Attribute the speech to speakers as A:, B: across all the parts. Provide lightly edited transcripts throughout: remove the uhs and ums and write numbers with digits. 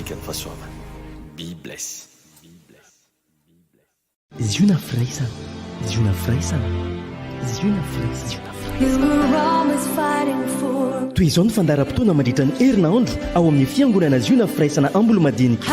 A: antsika ny fahasoavana. Be bless.
B: Ziona firaisana, ziona firaisana, ziona firaisana, ziona firaisana. Toy izao ny fandaharam-potoana mandritra ny herinandro ao amin'ny Fiangonana Ziona Firaisana Ambolomadinika.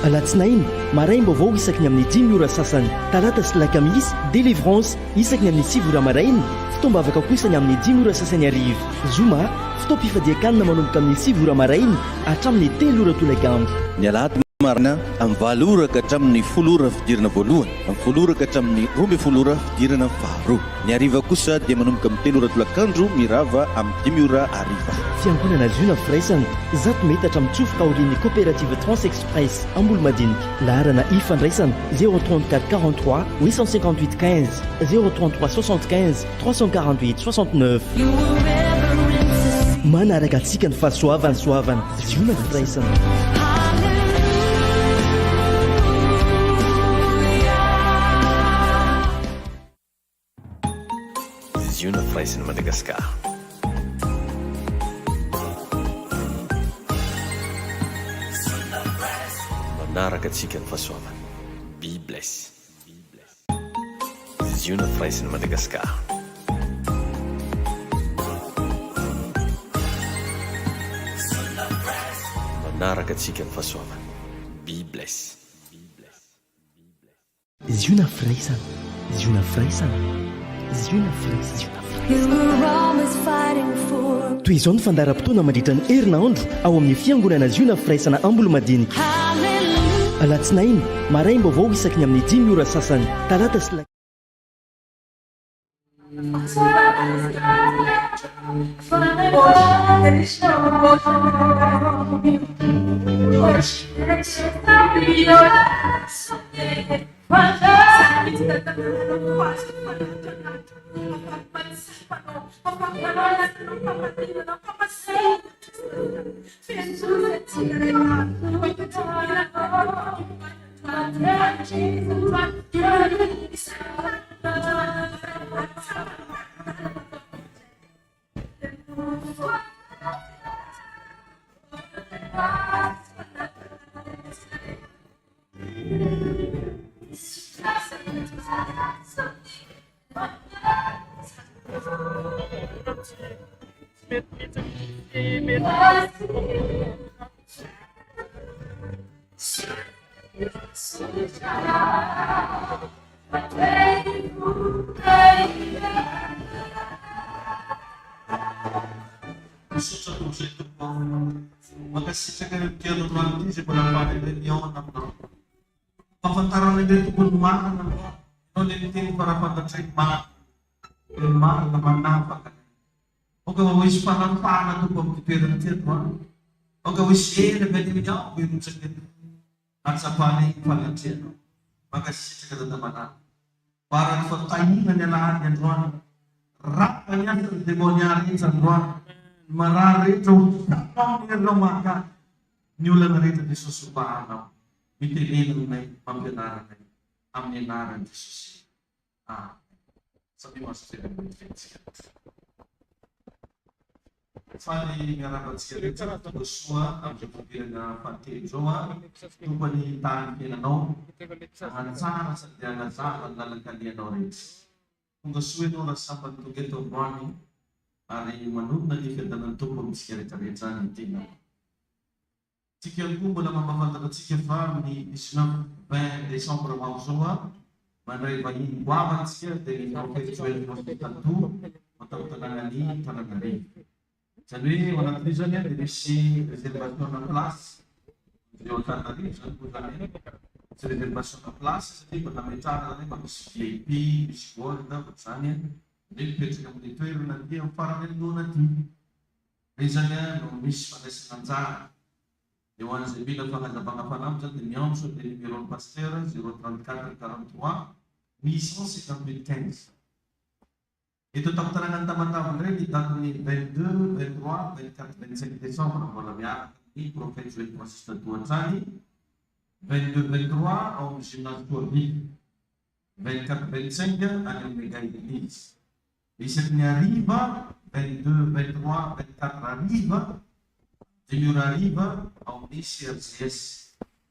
B: Alatsinainy, maraim-baovao isaky ny amin'ny dimy ora sasany. Talata sy Lakamisy, Délivrance, isaky ny amin'ny sivy ora maraina, fotoam-bavaka kosa ny amin'ny dimy ora sasany hariva. Zoma, fotoam-pifadian-kanina manomboka amin'ny sivy ora maraina hatramin'ny telo ora tolakandro.
C: Ny alahady maraina amin'ny valo ora ka hatramin'ny folo ora fidirana voalohany, amin'ny folo ora ka hatramin'ny 12 ora fidirana faharoa. Ny hariva kosa dia manomboka amin'ny telo ora tolakandro mirava amin'ny dimy ora hariva.
B: Fiangonana Ziona Firaisana, zato metatra mitsofoka aorian'ny Coopérative Trans Express Ambolomadinika. Laharana ifandraisana, 0 34 43 858 15, 0 33 75 348 69. Manaraka antsika ny fahasoavana, soavana, Ziona Firaisana.
A: Ziona Firaisana Madagascar. Manaraka antsika ny fahasoavana. Be bless. Ziona Firaisana Madagascar. Manaraka antsika ny fahasoavana. Be bless.
B: Ziona firaisana, ziona firaisana, ziona firaisana, ziona firaisana. Toy izao ny fandaharam-potoana mandritra ny herinandro ao amin'ny Fiangonana Ziona Firaisana Ambolomadinika. Alatsinainy, maraim-baovao isaky ny amin'ny dimy ora sasany, talata sy.
D: Misaotra Tompo Tompo Mankasitraka ireo mpihaino androany ity izay mbola faly indray mihaona aminao. Fahafantarana indray Tompo ny marina androany. Ianao ilay niteny fa raha fantatray ny marina, dia ny marina manafaka anay. Aoka ho hisy fanafahana Tompo amin'ity toerana ity androany. Aoka ho hisy hery avy any amin'ny avo hirotsaka eto. Hahatsapanay ny fanatrehanao. Mankasitraka Dada Malala. Ambarako fa tahiana ny alahady androany. Rava ny asan'ny demonia rehetra androany. Ny marary rehetra ho sitrana amin'ny herinao mahagaga. Ny olana rehetra Jesosy ho vahanao. Mitenena aminay, mampianara anay. Amin'ny anaran'i Jesosy. Amen. Samia mahazo toerana ny fentsika. Faly miarahaba antsika rehetra tonga soa amin'izao fidirana fahatelo izao. Tompo anie hitahy ny fiainanao, hanatsara sady hanazava ny lalan-kalehanao rehetra. Tonga soa ianao raha sambany tonga eto androany ary manonona ny fiadanan'ny Tompo amintsika rehetra rehetra ny tenako. Tsika ihany koa mbola mampahafantatra antsika fa amin'ny 19, 20 décembre ho avy izao mandray vahiny goavana isika dia ny Prophète Joël Mosby Tatou ao an-tampon-tanànan'i Antananarivo. Izany hoe ao anatin'io izany dia misy réservation-na place eo Antananarivo izany moa izany misy réservation-na place satria mba nametrahana izany hoe mba misy VIP, misy gold ohatr'izany dia mipetraka amin'ilay toerana aty amin'ny farany anoloana aty. Ireny izany no misy fandraisana anjara. Dia ho an'izay mila fanazavana fanampiny izany dia miantso ilay numéro-n'ny Pasteur 0 34 43 858 15. Eto an-tampon-tanànan'i Tamatave indray ny datin'ny 22, 23, 24, 25 décembre mbola miaraka amin'ny Prophète Joël Francis Tadoa hatrany, 22, 23 ao amin'ny Gymnase Toavina, 24, 25 any amin'ny Mega Eglise. Isaky ny hariva, 22, 23, 24 hariva, Dimy ora hariva ao amin'ny CRGS.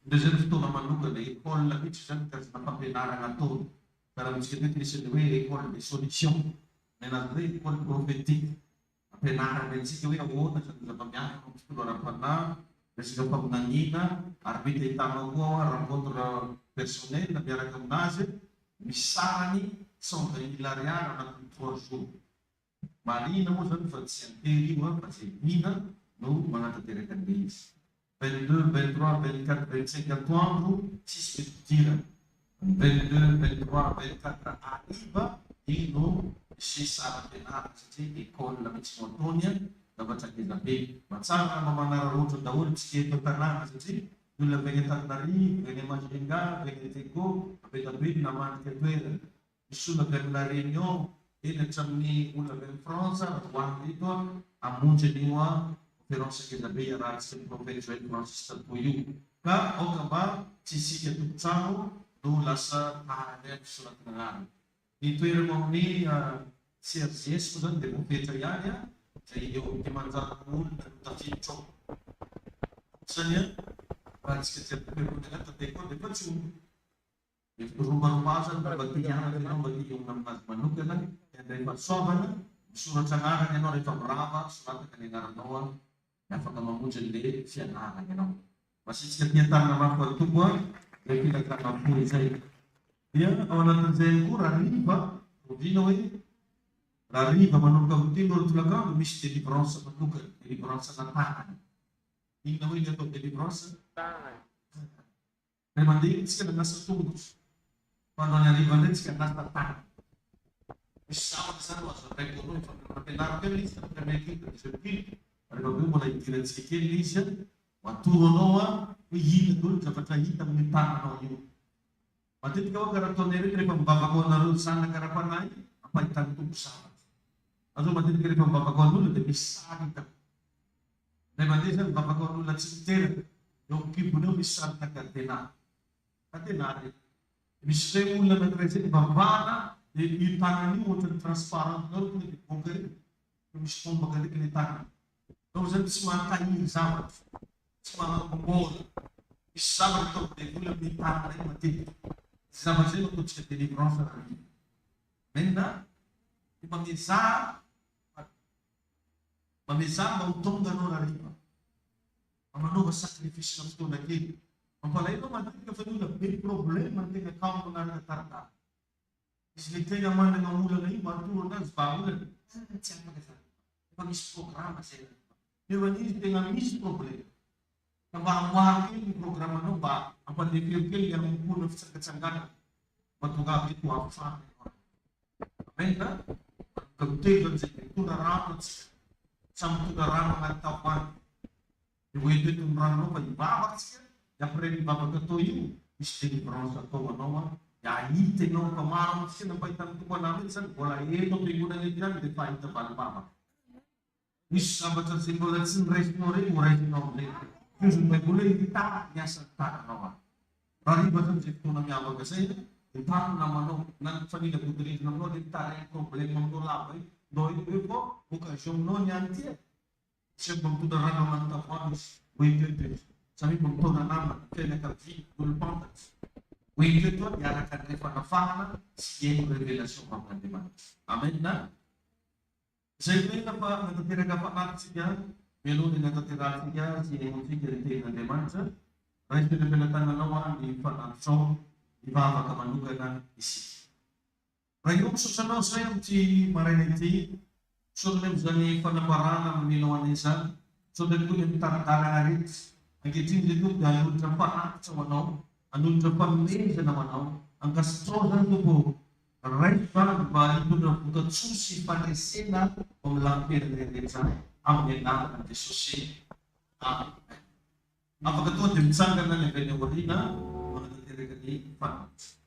D: Indreo izay ny fotoana manokana, école mihitsy izany ny karazana fampianarana ataony. Sahala amintsika teto nisy ny hoe école des solutions, ny anazy hoe école prophétique. Ampianarany antsika hoe ahoana izany zava-miafina ao amin'ny tontolo ara-panahy, resaka faminaniana, ary mety ahitanao koa ao rencontre personnelle miaraka aminazy, misy sarany 120 mille ariary anatin'ny trois jours. Marihina moa izany fa tsy an-tery io fa izay liana no manatanteraka an'ilay izy. 22, 23, 24, 25 atoandro tsisy fidirana. 22, 23, 24 hariva iny no misy saram-pianarana satria école mihitsy no ataony an, zavatra ngeza be. Mba tsara raha mba manararaotra daholo tsika eto an-tanàna satria ny olona avy any Antananarivo, avy any Majunga, avy any Diego, be dia be ny namandrika toerana. Misy olona avy any La Réunion, eny hatramin'ny olona avy any Frantsa ary ho avy eto hamonjy an'io conférence ngeza be iarahantsika amin'ny Prophète Joël Francis Tatoa io. Ka aoka mba tsy isika tompon-trano no lasa tara indray amin'ny fisoratana anarana. Ny toerana ao amin'ny CRGS moa izany dia voafetra ihany izay eo amin'ny 500 olona no tafiditra ao. Ankoatr'izany, raha antsika aty am-piangonana ihany taty koa dia efa tsy olona. Robaroba aza ny mba te hianatra ianao, mba te hihaona aminazy manokana, te handray fahasoavana, misoratra anarana ianao rehefa mirava, soratana ny anaranao an, dia afaka mamonjy an'le fianarana ianao. Masitrika aty Antananarivo ary Tompo an, izay filazana fo izay. Dia ao anatin'izay ihany koa Rariva, rahoviana hoe Rariva manomboka amin'ny telo ora tolakandro misy délivrance manokana, délivrance ana tanana. Inona hoe ny atao délivrance? Tanana. Indray mandeha iny tsika nanasa tongotra, fa androany hariva indray tsika hanasa tanana. Misy zavatra izany ho azo andraiko anao, efa nampianariko ela izy tamin'ny premier culte, deuxième culte, rehefa avy eo mbola hidirantsika kely ilay izy an, ho atoro anao an, hoe inona daholo ny zavatra hita amin'io tananao io. Matetika hoa karaha ataonay ireny rehefa mivavaka ho anareo zanaka ara-panahy, ampahitan'ny Tompo zavatra. Za zao matetika rehefa mivavaka ho an'olona dia misy sary hitako. Indray mandeha izany mivavaka ho an'olona tsy miteraka, eo amin'ny kibony eo misy sarina cadenas. Cadenas ireny. Misy indray olona anankiray izay nivavahana dia io tanany io ohatran'ny transparent nareo tonga dia mivoaka ery, fa misy tombaka ndraiky ilay tanany. Donc izany tsy mahatahiry zavatra, tsy manangom-bola. Misy zavatra ataon'ny devoly amin'ny tanana io matetika. Izay zavatra izay no ataontsika délivrance rahariva. Amen. Dia mba miezaha Mamezaha mba ho tonga anao rariva. Mba manaova sacrifice-na fotoana kely. Mampalahelo aho matetika fa ny olona be problème no tena kamo manaraka tari-dalana. Izy le tena manana olana io mba atoro anazy vahaolana. Ah tsy afaka zany. Efa misy programme zay rariva. Nefa izy tena misy problème. Ka mba amoaho kely ny programme-nao mba ampandefero kely ny hanompoana fitsangatsanganana. Mba tongava eto ho avy tsara ianao rariva. Amen a! Manomboka miteny zany zay dia mitondra rano antsika, samy mitondra rano anaty tavoahangy, dia ho ento eto ny ranonao fa hivavaka tsika, dia après ny vavaka atao io misy délivrance atao anao an, dia hahita ianao fa maro amintsika nampahita ny Tompo anah mihitsy zany mbola eto am-piangonana eto ihany dia efa hahita valim-bavaka. Misy zavatra izay mbola tsy noraisinao ireny ho raisinao amin'izay. Tohizo ny Baiboly hoe hitahy ny asan'ny tananao aho. Raha hariva zany izay fotoana miavaka izay an, dia tany ny namanao, na ny mpifanila vodirindrina aminao ilay mitaraina problème aminao lava io, ndao eto eo koa occasion aminao ny any ity e. Tsy mba mitondra rano anaty tavoahangy izy, ho ento eto izy. Samia mba mitaona namana, fianakaviana, olom-pantatra. Ho ento eto an, hiaraka handray fanafahana sy hihaino révélation avy amin'Andriamanitra. Amen a. Izay mino fa hanatanteraka fanahy-tsika mialoha ny hanatanterahantsika sy hihainoantsika ny Tenin'Andriamanitra, raiso eny am-pelatananao aho ny fanatitrao, hivavaka manokana isika. Ray ô, misaotra Anao izahay amin'ity maraina ity, misaotra ny amin'izany fanambarana nomenao anay izany, misaotra ihany koa ny amin'ny tari-dalana rehetra. Ankehitriny ry Tompo dia hanolotra fanatitra ho Anao, hanolotra fanomezana ho Anao, ankasitrao izany Tompo ô. Raiso izany mba hitondra vokatsoa sy fandresena ao amin'ny lafim-piainana rehetra amin'ny anaran'i Jesosy. Amen. Afaka tonga dia mitsangana ny avy any aoriana manatanteraka ny fanatitra.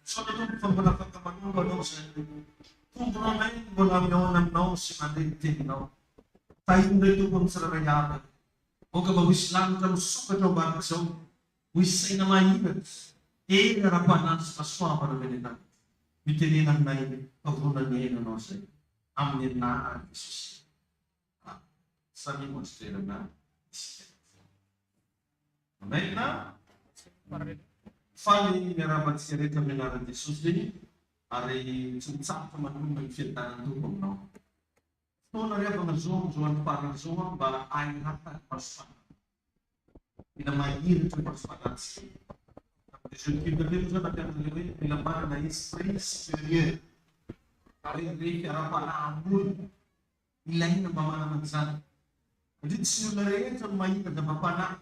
D: Misaotra Tompo fa mbola afaka manompo Anao izay tombony anay ny mbola mihaona aminao sy mandre ny teninao. Tahio indray Tompo ny tsirairay avy. Aoka mba ho hisy lanitra misokatra ao ambadik'izao, ho hisy saina mahiratra, hery ara-panahy sy fahasoavana avy any an-danitra. Mitenena aminay fa vonona ny hihaino Anao izay. Amin'ny anaran'i Jesosy. Amen. Samia mahazo toerana isika. Amen. Faly miarahaba antsika rehetra amin'ny anaran'i Jesosy ary tsy mitsahatra manonona ny fiadanan'ny Tompo aminao. Fotoana ry havana zao amin'izao andro farany izao an mba ahiratany maso-fanahy. Mila mahiratra ny maso-fanahintsika. Tamin'ny deuxième culte teo moa zany nampianatra ilay hoe mila manana esprit supérieur. Ary refy ara-panahy ambony. Ilaina mba manana an'izany. Satria tsy ny olona rehetra no mahita zava-panahy.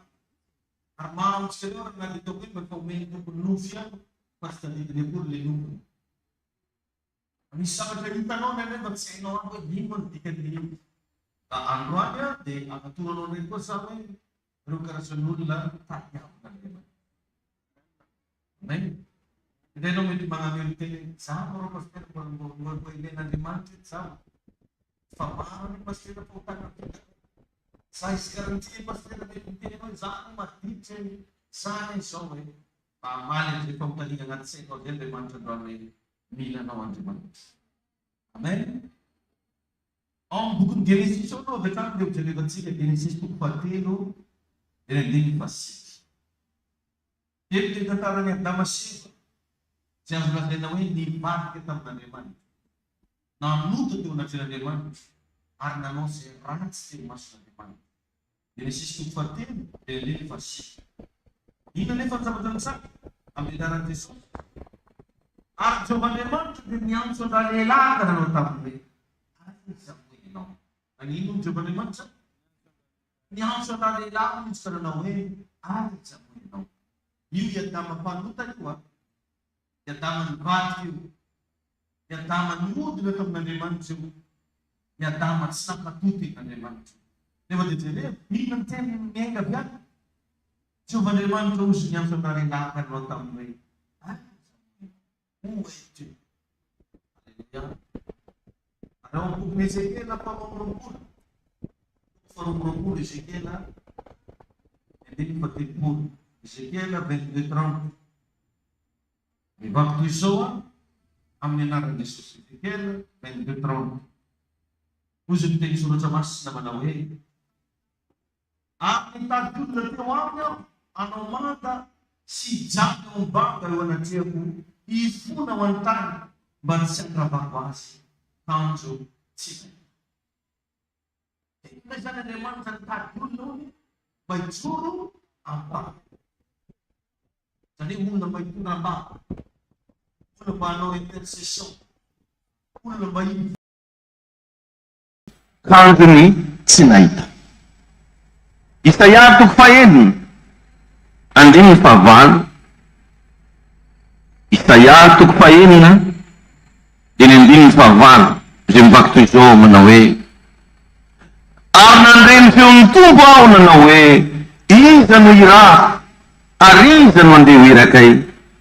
D: Ary maro amintsika ireo ary na dia ataoko hoe mba efa omen'ny Tompo nofy ihany fa tsy tadidiny akory ilay nofiny. Misy zavatra hitanao indraindray mba tsy hainao aby hoe inona no dikan'ilay izy. Ka androany aho dia hanatoro anao indray koa za hoe ireo karazan'olona tadiavin'Andriamanitra. Amen. Indraindray ianao mety magnamelo-tena hoe za moa rô pasitera mba mba mba mba ilain'Andriamanitra eto za. Fa maro anie pasitera fahotana vitako. Za izy karaha pasitera mety miteny anao hoe za anie maditra e, za anie izao e. Mba hamaly an'izay fanontaniana anaty sainao izay Andriamanitra androany hoe mila anao Andriamanitra. Amen. Ao amin'ny bokin'ny Genesisy ao aloha avy hatrany dia hojerevantsika Genesisy toko fahatelo dia ny andininy fahasivy. Eto dia tantaran'i Adama sy Eva izay azo lazaina hoe nivadika tamin'Andriamanitra. Nanota teo anatrehan'Andriamanitra ary nanao izay ratsy teo imason'Andriamanitra. Genesisy toko fahatelo dia andininy fahasivy. Inona anefa ny zavatra nitranga? Amin'ny anaran'i Jesosy. Ary Jehovah Andriamanitra dia niantso an-dralehilahy ka nanao taminy hoe, Aiza moa ianao? Nagnino hono Jehovah Andriamanitra? Niantso an-dralehilahy hono izy ka nanao hoe, Aiza moa ianao? Io i Adama mpanota io an! I Adama nivadika io. I Adama nihodina tamin'Andriamanitra io. I Adama tsy nankatò tenin'Andriamanitra io. Nefa dia jereo, inona ny teniny miainga avy any? Jehovah Andriamanitra hozy niantso an-dralehilahy ka nanao taminy hoe, Aiza moa ianao? Où es-tu? Aleloia. Ary ao amin'ny bokin'i Ezekiela faharoa amby roapolo, toko faharoa amby roapolo Ezekiela, andininy fahatelopolo. Ezekiela 22 30. Mivaky toy izao aho, amin'ny anaran'i Jesosy. Ezekiel 22 30. Hoy izy ny teny soratra masina manao hoe, Ary nitady olona teo aminy aho hanao manda sy hijanona eo amin'ny banga eo anatrehako hifona ho an'ny tany mba tsy handravako azy, kanjo tsy nahita. Tena izany Andriamanitra nitady olona hono mba hijoro am-bava. Izany hoe olona mba hitondra am-bava, olona mba hanao intercession, olona mba hi.
E: Tanjony tsy nahita. Isaia toko fahenina, andininy fahavalo, Isaia toko fahenina, dia ny andininy fahavalo, izay mivaky toy izao manao hoe. Ary nandre ny feon'ny Tompo aho nanao hoe, Iza no hirahako, ary iza no handeha ho irakay?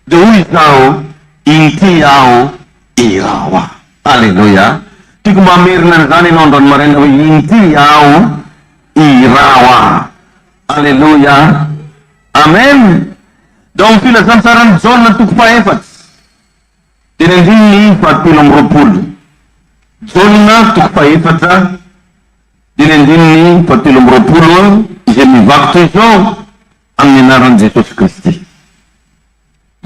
E: Dia hoy izaho, Inty aho, iraho aho. Aleloia! Tiako mba hamerina an'izany ianao androany maraina hoe, Inty aho, iraho aho. Aleloia! Amen! Dia ao amin'ny Filazantsaran'i Jaona toko fahefatra, dia ny andininy fahatelo amby 20. Jaona toko fahefatra, dia ny andininy fahatelo amby 20, izay mivaky toy izao, amin'ny anaran'i Jesosy Kristy.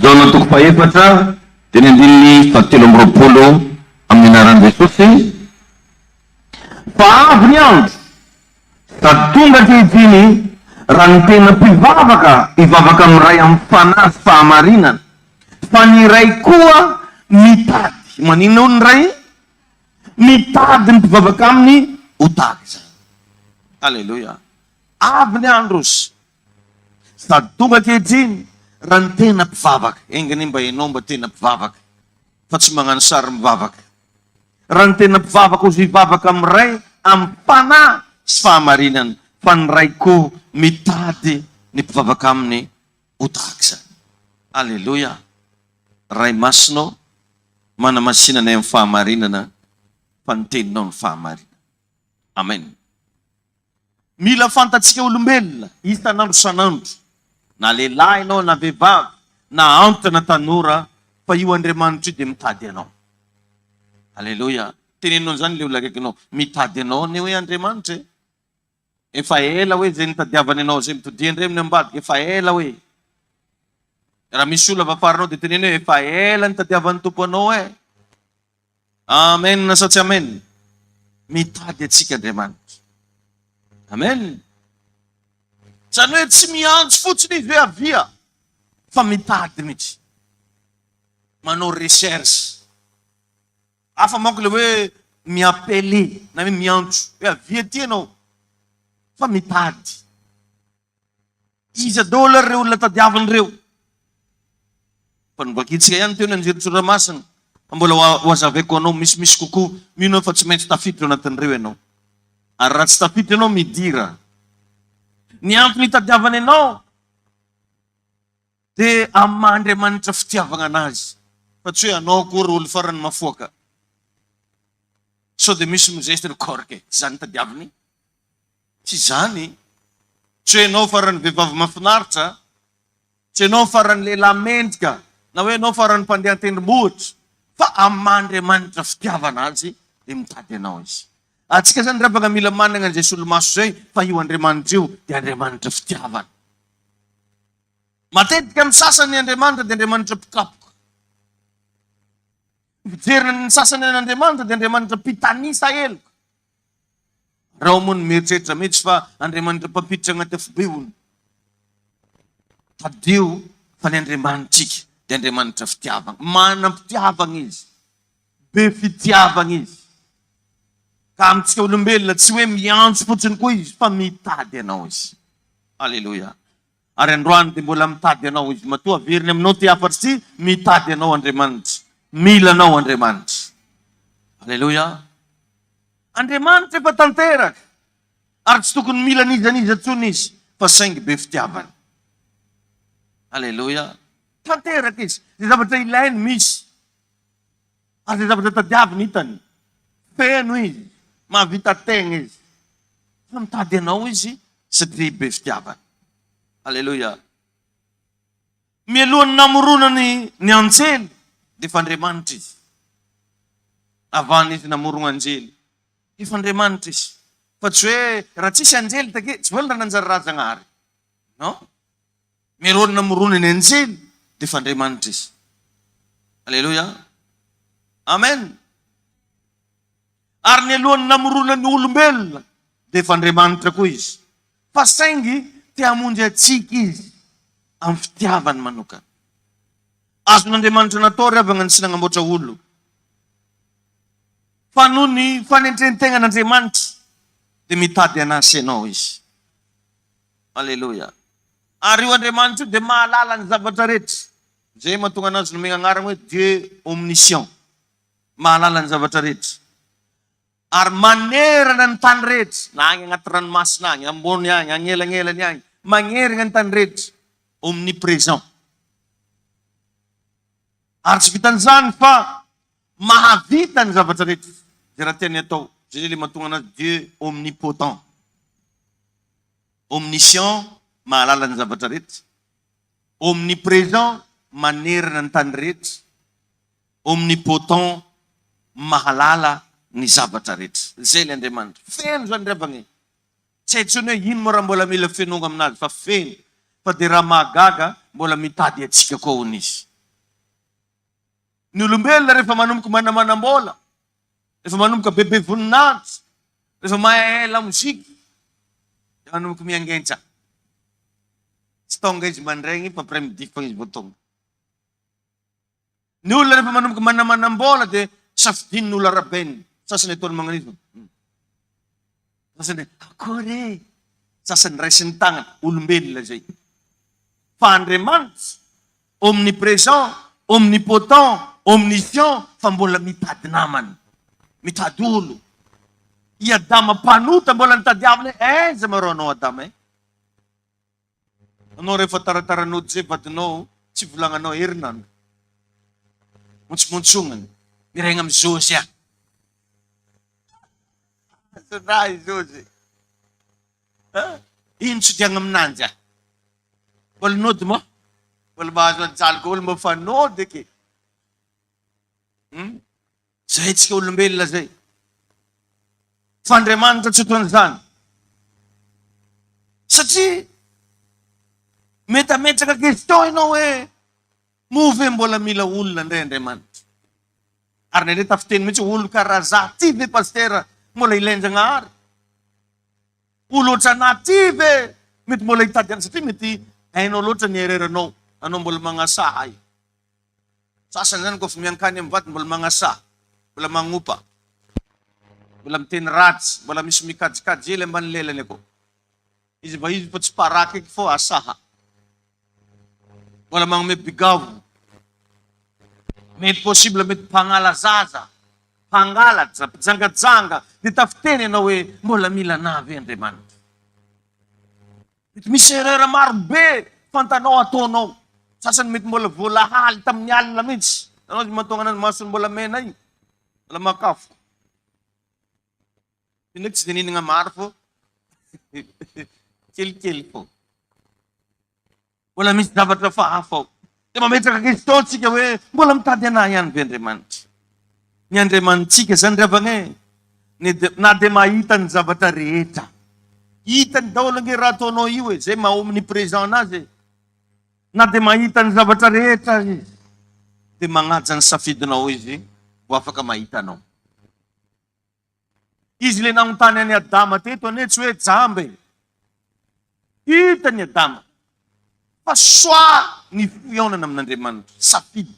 E: Jaona toko fahefatra, dia ny andininy fahatelo amby 20, amin'ny anaran'i Jesosy. Fa avy ny andro, sady tonga ankehitriny, raha ny tena mpivavaka hivavaka amin'ny Ray amin'ny fanahy sy fahamarinana, fa ny Ray koa mitady, maninona hono ny Ray? Mitady ny mpivavaka aminy ho tahaka izany. Aleloia. Avy ny andro, sady tonga ankehitriny, raha ny tena mpivavaka, enga anie mba ianao mba tena mpivavaka, fa tsy magnano sary mivavaka. Raha ny tena mpivavaka ozy hivavaka amin'ny Ray amin'ny fanahy sy fahamarinana, fa ny Ray koa mitady ny mpivavaka aminy ho tahaka izany. Aleloia! Ray Masina ô, manamasina anay amin'ny fahamarinana, fa ny teninao no fahamarinana. Amen. Mila fantatsika olombelona isan'andro isan'andro, na lehilahy ianao na vehivavy, na antitra na tanora, fa io Andriamanitra io dia mitady anao. Aleloia. Teneno an'izany ilay olona akaikinao, mitady anao anie hoe Andriamanitra e. Efa ela hoe izay nitadiavany anao izay, mitodia indray amin'ny ambadika, efa ela hoe. Raha misy olona avy afaranao dia teneno hoe efa ela nitadiavan'ny Tompo anao e. Amen sa tsy amen? Mitady antsika Andriamanitra. Amen. Izany hoe tsy miantso fotsiny izy hoe avia fa mitady mihitsy. Manao recherche. Hafa manko ilay hoe mi-appeler na hoe miantso hoe avia aty ianao fa mitady. Iza daholo ary ireo olona tadiaviny ireo? Fa novakintsika ihany teo ny anjerin-tsoratra masina, fa mbola ho hazavaiko anao misimisy kokoa. Mino aho fa tsy maintsy tafiditra ao anatin'ireo ianao. Ary raha tsy tafiditra ianao, midira. Ny antony itadiavany anao dia amin'ny maha Andriamanitra fitiavagna anazy, fa tsy hoe anao akory olo farany mafoaka. Sao dia misy mizestre korka e, tsy izany tadiaviny. Tsy izany. Tsy hoe ianao faran'ny vehivavy mahafinaritra, tsy ianao faran'ny lehilahy mendrika, na hoe ianao faran'ny mpandeha an-tendrombohitra, fa amin'ny maha Andriamanitra fitiavana Azy dia mitady anao Izy. Antsika izany ry havana mila manana an'izay solomaso izay fa io Andriamanitra io dia Andriamanitra fitiavana. Matetika amin'ny sasany ny Andriamanitra dia Andriamanitra mpikapoka. Ny fijeriny ny sasany an'Andriamanitra dia Andriamanitra mpitanisa heloka. Rao moa no mieritreritra mihitsy fa Andriamanitra mpampiditra agnaty afobe hono. Tadidio fa ny Andriamanitrika dia Andriamanitra fitiavagna. Manam-pitiavagna Izy. Be fitiavagna Izy. Ka amintsika olombelona tsy hoe miantso fotsiny koa Izy fa mitady anao Izy. Aleloia. Ary androany dia mbola mitady anao Izy. Matoa averiny aminao ity hafatra ity, mitady anao Andriamanitra. Mila anao Andriamanitra. Aleloia. Andriamanitra efa tanteraka ary tsy tokony mila an'iza n'iza intsony Izy fa saingy be fitiavana. Aleloia. Tanteraka Izy. Izay zavatra ilainy misy. Ary izay zavatra tadiaviny hitany. Feno Izy. Mahavita tegna Izy. Fa mitady anao Izy satria be fitiavana. Aleloia. Mialohan'ny namoronany ny anjely dia efa Andriamanitra izy. Avant izy namorogna anjely, efa Andriamanitra izy. Fa tsy hoe raha tsisy anjely take tsy voa raha nanjary raha Zagnahary. Non. Mialohan'ny namoronany anjely dia efa Andriamanitra izy. Alléluia. Amen. Ary nialohan'ny namoronany olombelona dia efa Andriamanitra koa izy. Fa saingy te hamonjy antsika Izy amin'ny fitiavany manokana. Azon'Andriamanitra natao ry havagna ny tsy nagnamboatra olo. Fa noho ny fanentren-tegnan'Andriamanitra dia mitady anà sy ianao Izy. Aleloia. Ary io Andriamanitra io dia mahalala ny zavatra rehetra. Izay mahatonga an'azy nomegna agnarana hoe Dieu omniscient. Mahalala ny zavatra rehetra.
D: Ary manerana ny tany rehetra, na agny agnaty ranomasina agny, ambony agny, agnelagnelany agny, magnerigna ny tany rehetra, omnipresent. Ary tsy vitan'izany fa mahavita ny zavatra rehetra, izay raha tiany atao. Izay le mahatonga anazy Dieu omnipotent. Omniscient, mahalala ny zavatra rehetra. Omnipresent, manerana ny tany rehetra. Omnipotent, mahalala ny zavatra rehetra. Izay ilay Andriamanitra. Feno izany ry havagna e! Tsy hay intsony hoe ino moa raha mbola mila fenoagna aminazy fa feno. Fa dia raha mahagaga mbola mitady antsika koa hono izy. Ny olombelona rehefa manomboka manamanam-bola, rehefa manomboka bebe voninahitra, rehefa mahay lamoziky dia manomboka miangenja. Tsy tonga izy mandraigny fa après midi fogna izy vao tonga. Ny olona rehefa manomboka manamanam-bola dia safidiany ny olona arahabainy. Sasany ataony magnano izy. Sasany akory e! Sasany raisiny tagnana. Olombelona izay. Fa Andriamanitra, omnipresent, omnipotent, omniscient, fa mbola mitady namana. Mitady olo. I Adama mpanota mbola nitadiaviny hoe aiza marô anao Adama e? Anao rehefa taratara nody zay vadinao tsy volagnanao herinandro. Montsimontsognany. Miregna amy Josy ah. Azonah i Josy. Ah, ino tsy diagna aminanjy ah. Mbola nody moa. Mbola mahazo anjaly koa olo mba fa nody eky. Hmm? Zay tsika olombelona zay. Fa Andriamanitra tsy ohatran'izany. Satria mety hametraka question ianao hoe moa ve mbola mila olona indray Andriamanitra? Ary indraindray tafiteny mihitsy hoe olo karaha za ty ve pasitera mbola ilain-Jagnahary? Olo ohatranà ty ve mety mbola hitady an'i satria mety hainao loatra ny erreur-nao, anao mbola magnasaha ahy. Sasany zany kôfa miankany am vadiny mbola magnasaha, mbola magnopa, mbola miteny ratsy, mbola misy mikajikajy hely ambany lelany akao. Izy mba izy fa tsy paraky eky fô asaha. Mbola magnome bigavo. Mety possible mety mpagnala zaza, mpangalatra, mpijangajanga, de tafiteny ianao hoe mbola mila anah ve Andriamanitra? Mety misy erreur maro be fantanao ataonao. Sasany mety mbola voalahaly tamin'ny alina mihitsy. Anao izy mahatonga anazy masony mbola mena iny. Mbola makafoka. Io ndraiky tsy dia nihinagna maro fô kelikely fô. Mbola misy zavatra fa hafa ao. Dia mametraka question tsika hoe mbola mitady anah ihany ve Andriamanitra? Ny Andriamanitsika izany ry havana e, na dia mahita ny zavatra rehetra. Hitany daholo ange raha ataonao io e, zay maha omnipresent anazy e. Na dia mahita ny zavatra rehetra aza izy, dia magnaja ny safidinao izy ho afaka mahita anao. Izy ilay nanontany an'i Adama teto anie tsy hoe jamba e. Hitany Adama fa soa ny fihaonana amin'Andriamanitra, safidy.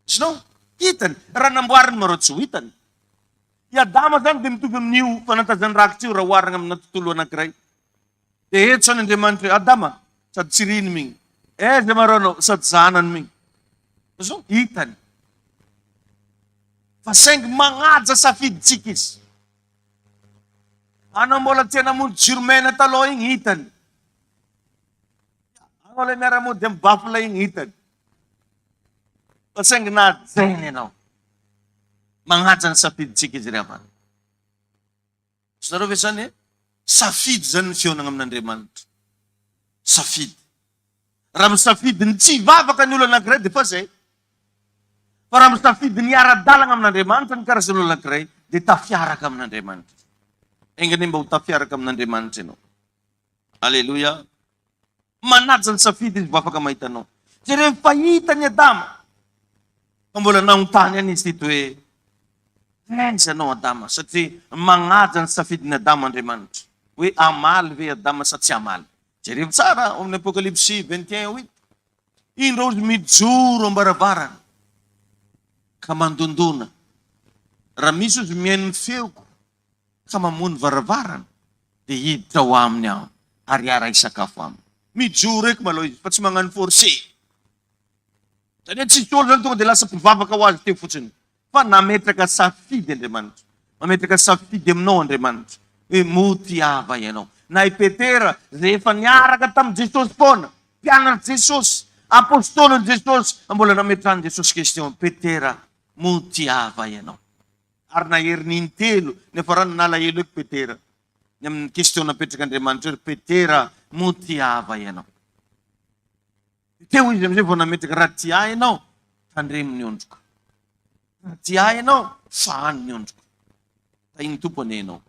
D: Sinon, hitany, raha namboariny marao tsy ho hitany. I Adama zany dia mitovy amin'io fanantazan'ny rakitra io raha oharina amina tontolo anankiray. Dia eto zany Andriamanitra hoe, Adama, sady tsy riny migny. Aiza marao anao, sady zanany migny. Zao, hitany. Fa saingy magnaja safidintsika izy. Anao mbola tia namonjy jiro mena taloha igny, hitany. Anao ilay miara-mody amin'ny bafla igny, hitany. Fa saingy nahajainy ianao. Magnaja ny safidintsika izy ry havana. Azonareo ve zany e? Safidy zany ny fihaonana amin'Andriamanitra. Safidy. Raha misafidy ny tsy hivavaka ny olona anankiray dia fa zay. Fa raha misafidy ny hiara-dalana amin'Andriamanitra ny karazan'olona anankiray dia tafiaraka amin'Andriamanitra. Enga anie mba ho tafiaraka amin'Andriamanitra ianao. Aleloia. Manaja ny safidy izy vao afaka mahita anao. Jereo fa hitany Adama. Fa mbola nanontany ihany izy teto hoe, Aiza ianao Adama? Satria magnaja ny safidin'i Adama Andriamanitra. Hoe hamaly ve Adama sa tsy hamaly? Jereo tsara ao amin'ny Apokalypsy 21 8. Indreo izy mijoro am-baravarana ka mandondona. Raha misy ozy mihaino ny feoko ka mamoha ny varavarana dia hiditra ao aminy aho ary hiara-hisakafo aminy. Mijoro eky malao izy fa tsy magnano forcé. Zany hoe tsisy olo zany tonga dia lasa mpivavaka ho azy teo fotsiny fa nametraka safidy Andriamanitra. Mametraka safidy aminao Andriamanitra hoe moa tiava ianao. Na i Petera izay efa niaraka tamin'i Jesosy foana, mpianatr'i Jesosy, apostolin'i Jesosy, mbola nametrahan'i Jesosy question, Petera, moa tiava ianao? Ary naheriny intelo, niafarany nalahelo eky Petera ny amin'ny question napetrak'Andriamanitra hoe, ry Petera, moa tiava ianao? Teo izy amin'izay vao nametraka, raha tia ahy ianao, tandremo ny ondriko. Raha tia ahy ianao, fahano ny ondriko. Tahin'ny Tompo anie ianao.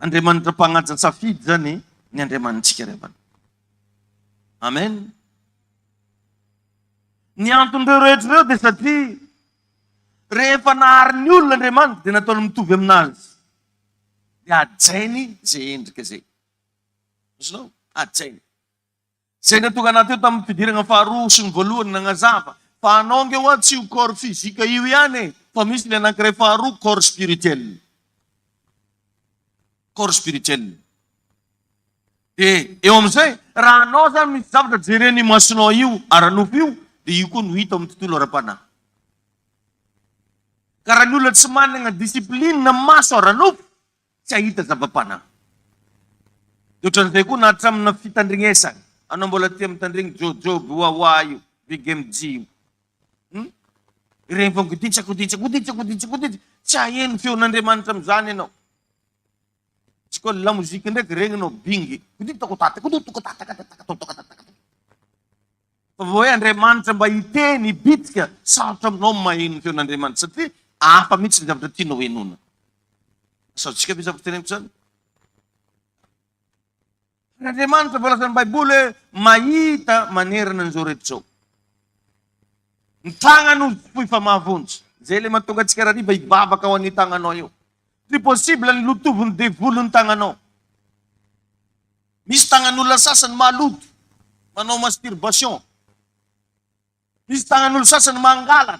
D: Andriamanitra mpagnaja safidy zany ny Andriamanitsika ry havana. Amen. Ny anton'ireo rehetra ireo dia satria rehefa nahary ny olona Andriamanitra dia nataony mitovy aminazy. Dia hajainy izay endrika izay. Azonao? Hajainy. Izay nahatonga anah teo tamin'ny fidirana faharoa sy ny voalohany nagnazava fa anao nge hoa tsy io corps physique io ihany e fa misy le anankiray faharoa corps spirituel. Corps spirituel. De eo amin'izay raha anao zany misy zavatra jeren'ny masonao io ara-nofo io de io koa no hita ao amin'ny tontolo ara-panahy. Ka raha ny olona tsy manana discipline maso ara-nofo tsy hahita zava-panahy. Dia ohatran'izay koa na hatramina fitandrinesana. Anao mbola tia mitandregny Jojoby, Wawa io, Big MJ io. Hum? Ireny vao goditsa, goditsa, goditsa, goditsa, goditsa. Tsy haheno feon'Andriamanitra amin'izany ianao. Tsy koa lamozika ndraiky regninao bingy. Goditsa, godata, goditsa, godata, godata, godata, godata. Fa vao hoe Andriamanitra mba hiteny, hibitsika, sarotra aminao ny maheno ny feon'Andriamanitra satria hafa mihitsy ny zavatra tianao henoina. Azontsika ve zavatra teneniko izany? Ary Andriamanitra voalazan'ny Baiboly hoe mahita manerana an'izao rehetra izao. Ny tagnany ho fohy fa mahavonjy. Izay ilay mahatonga antsika rariva hivavaka ho an'io tagnanao io. Tsy possible ny lotovin'ny devoly ny tagnanao. Misy tagnan'olona sasany maloto, manao masturbation. Misy tagnan'olo sasany mangalatra.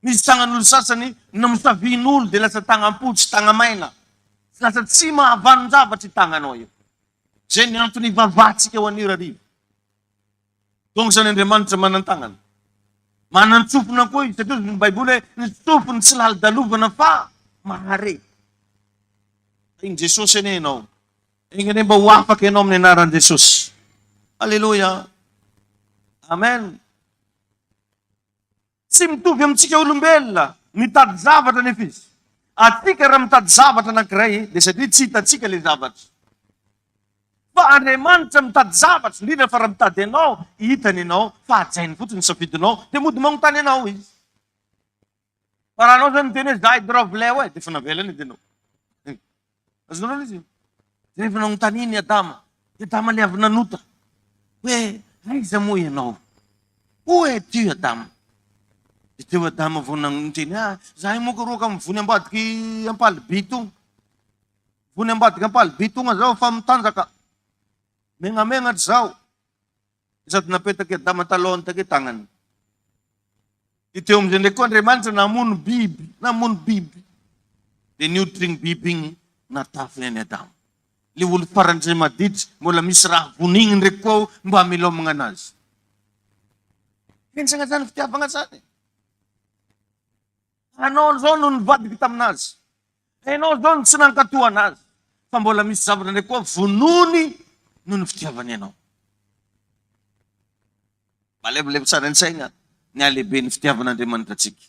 D: Misy tagnan'olo sasany namosavian'olo dia lasa tagnam-potsy, tagna-maina. Lasa tsy mahavanon-javatra io tagnanao io. Izay ny antony ivavahantsika ho an'io hariva. Donc zany Andriamanitra manan-tagnana. Manan-tsofina koa izy satria ny Baiboly hoe ny sofiny tsy lalodalovana fa mahare. Tahin'i Jesosy anie ianao. Enga anie mba ho afaka ianao amin'ny anaran'i Jesosy. Alléluia. Amen. Tsy mitovy amintsika olombelona mitady zavatra anefa izy. Atsika raha mitady zavatra anankiray dia satria tsy hitantsika ilay zavatra. Fa Andriamanitra mitady zavatra, indrindra fa raha mitady anao, hitany ianao fa hajainy fotsiny ny safidinao dia mody magnontany anao izy. Fa raha anao zany miteny hoe za hidravleo e, dia efa navelany edy ianao. Azonareo ilay izy? Rehefa nanontaniany i Adama, i Adama ilay avy nanota, hoe aiza moa ianao? Où es-tu Adama? Dia teo Adama vao niteny, ah, zahay moa karoa ka mivony ambadiky Ampalibe togna. Mivony ambadiky Ampalibe togna zaho fa mitanjaka. Megnamenatra zaho. Sady napetak'i Adama talohany take tagnany. Dia teo amin'izay ndraiky koa Andriamanitra namono biby, namono biby. Dia ny hoditr'igny biby igny natafiny an'i Adama. Le olo faran'izay maditra, mbola misy raha vonigny ndraiky koa ao mba hamelomagna anazy. Henjagna zany fitiavagna zany. Anao izao no nivadika taminazy. Enao izao no tsy nankatò anazy. Fa mbola misy zavatra ndraiky koa vonony noho ny fitiavany anao. Malevolevy tsara an-tsaina ny halehiben'ny fitiavan'Andriamanitra antsika.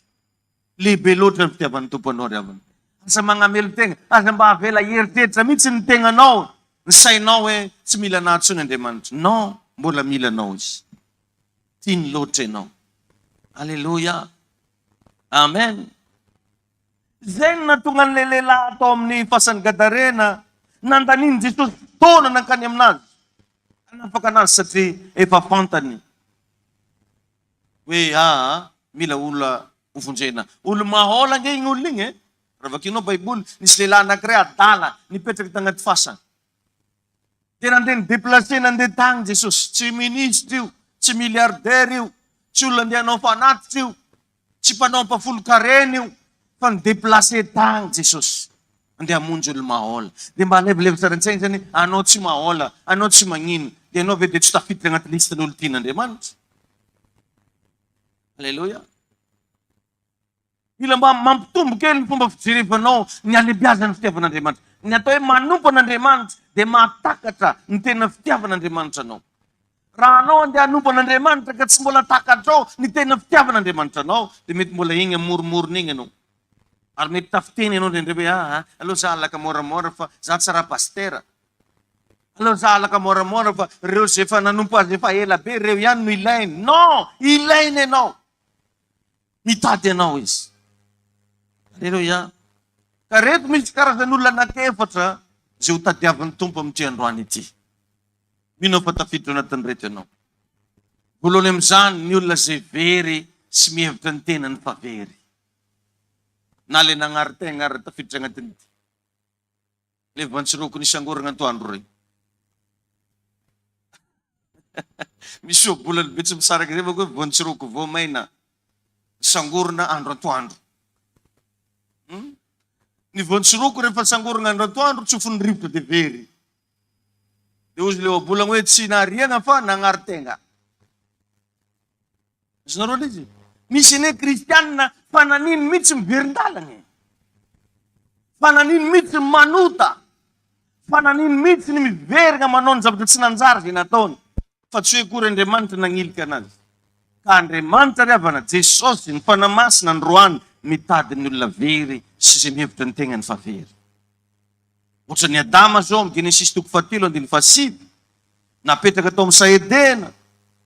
D: Lehibe loatra ny fitiavan'ny Tompo anao ry havana. Aza magnamelo-tegna, aza mba avela hieritreritra mihitsy ny tegnanao, ny sainao hoe tsy mila anah intsony Andriamanitra. Non, mbola mila anao Izy. Tiany loatra ianao. Aleloia. Amen. Izay no nahatonga an'ilay lehilahy tao amin'ny fasan'i Gadarena nandanian'i Jesosy fotoana nankany aminazy, hanafaka anazy satria efa fantany hoe aa mila olona hovonjena. Olo-mahaola ange igny olona igny e. Raha vakinao Baiboly, nisy lehilahy anankiray adala nipetraka tagnaty fasana. Dia nandeha ni-déplacer nandeha tagny Jesosy. Tsy ministre io, tsy milliardaire io, tsy olona andeha hanao fanatitra io, tsy mpanao ampafolon-karena io, fa ni-déplacer tagny Jesosy. Andeha hamonjy olo mahaola. Dia mba alevolevy tsara an-tsaina zany, anao tsy mahaola, anao tsy magnino, dia anao ve dia tsy tafiditra agnaty liste-n'olo tian'Andriamanitra? Alléluia. Mila mba mampitombo kely ny fomba fijerevanao ny halebiazan'ny fitiavan'Andriamanitra. Ny atao hoe manompo an'Andriamanitra dia mahatakatra ny tena fitiavan'Andriamanitra anao. Raha anao andeha hanompo an'Andriamanitra ka tsy mbola takatrao ny tena fitiavan'Andriamanitra anao dia mety mbola eny amoromorona eny ianao. Ary mety tafiteny ianao indraindray hoe aa aleo za alaka moramora fa za tsy raha pasitera. Aleo za alaka moramora fa reo zay efa nanompo azy efa ela be reo ihany no ilainy. Non! Ilainy ianao. Mitady anao izy. Aleloia. Ka reto misy karazan'olona anankiefatra izay ho tadiavin'ny Tompo amin'ity androany ity. Mino aho fa tafiditra ao anatin'ireto ianao. Voalohany amin'izany ny olona izay very sy mihevitra ny tenany fa very. Na ilay nagnary tegna ary tafiditra agnatin'ity. Le voantsiroko nisangoragna antoandro regny. Misy ohabolana be tsy misaraka zay manko hoe voantsiroko voamaina sangorina andro antoandro. Hmm? Ny voantsiroko rehefa sangorina andro antoandro tsofin'ny rivotra de very. De hozy le ohabolana hoe tsy nariagna fa nagnary tegna. Azonareo le izy? Misy anie kristianina fa nanino mihitsy miverin-dalana e. Fa nanino mihitsy manota. Fa nanino mihitsy ny miverina manao ny zavatra tsy nanjary izay nataony. Fa tsy hoe akory Andriamanitra nagnilika anazy. Ka Andriamanitra ry havana, Jesosy, ny Fanahy Masina androany mitady ny olona very sy izay mihevitra ny tegnany fa very. Ohatran'i Adama zao amin'ny Genesisy toko fahatelo andininy fahasivy, napetraka tao amin'ny saha Edena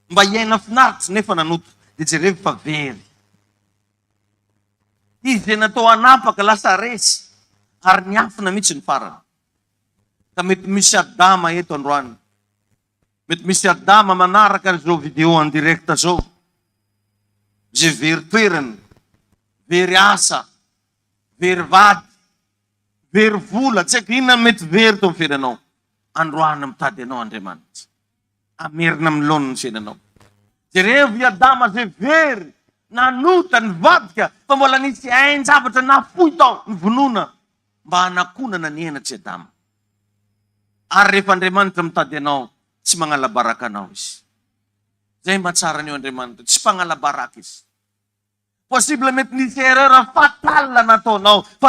D: mba hiaina finaritra nefa nanota, dia jerevo fa very. Izy izay natao hanapaka lasa resy ary niafina mihitsy ny farany. Ka mety misy Adama eto androany. Mety misy Adama manaraka an'izao vidéo en direct zao, izay very toerana, very asa, very vady, Very vola, tsy haiko inona no mety very teo amin'ny fiainanao. Androany mitady anao Andriamanitra. Hamerina amin'ny laoniny ny fiainanao. Jerevo i Adama izay very, nanota, nivadika, fa mbola nisy ain-javatra nafoy tao, novonoina mba hanakonana ny henatr'i Adama. Ary rehefa Andriamanitra mitady anao, tsy magnala baraka anao Izy. Izay mba tsaran'io Andriamanitra, tsy mpagnala baraka Izy. Possible mety nisy erreur fatale nataonao fa.